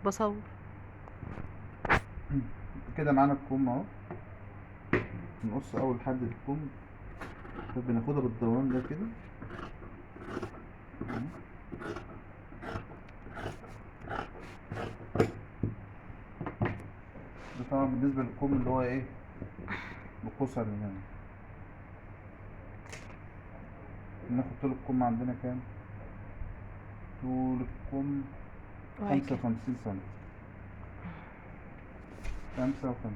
بصور. كده معانا الكم اهو، نقص اول حد الكم، بناخدها بالدوران ده كده. ده طبعا بالنسبة للكم اللي هو ايه بقصر من هنا. ناخد طول الكم عندنا كام؟ طول الكم 55 سم، 55.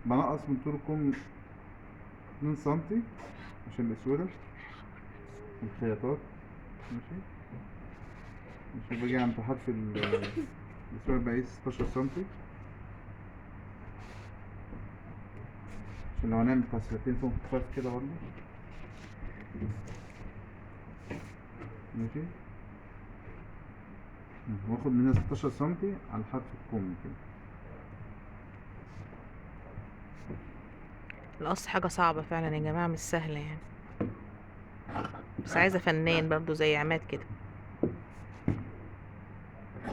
بنقص من طول الكم 2 سنتي عشان الأسودة الخياطات. ماشي ماشي. باجي عند حرف الأسودة بقيس 16 سنتي عشان لو هنعمل كسرتين فيهم خفاف كده برضه. ماشي، واخد منها 16 سنتي على حرف الكم كده. القص حاجة صعبة فعلا يا جماعة، مش سهلة يعني، بس عايزة فنان برضو زي عماد كده،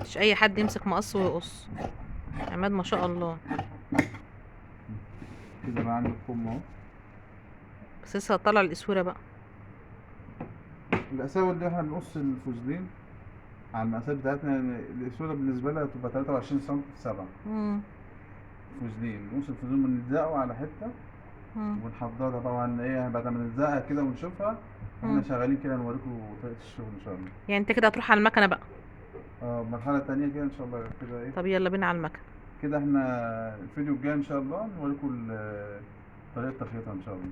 مش أي حد يمسك مقص ويقص. عماد ما شاء الله. كده بقى عندي الكم اهو، بس لسه هطلع الاسورة بقى. الاساور اللي احنا بنقص الفوزلين على المقاسات بتاعتنا، يعني الاسوره بالنسبة لها تبقى 23 سم في 7. فوزلين، بنقص الفوزلين بنلزقه على حتة ونحضرها طبعا ايه بعد ما نلزقها كده ونشوفها احنا شغالين كده، نوريكم طريقه الشغل ان شاء الله. يعني انت كده هتروح على المكنه بقى؟ مرحلة تانية كده ان شاء الله كده ايه. طب يلا بينا على المكنه كده. احنا الفيديو الجاي ان شاء الله نوريكم طريقه تخيطها ان شاء الله.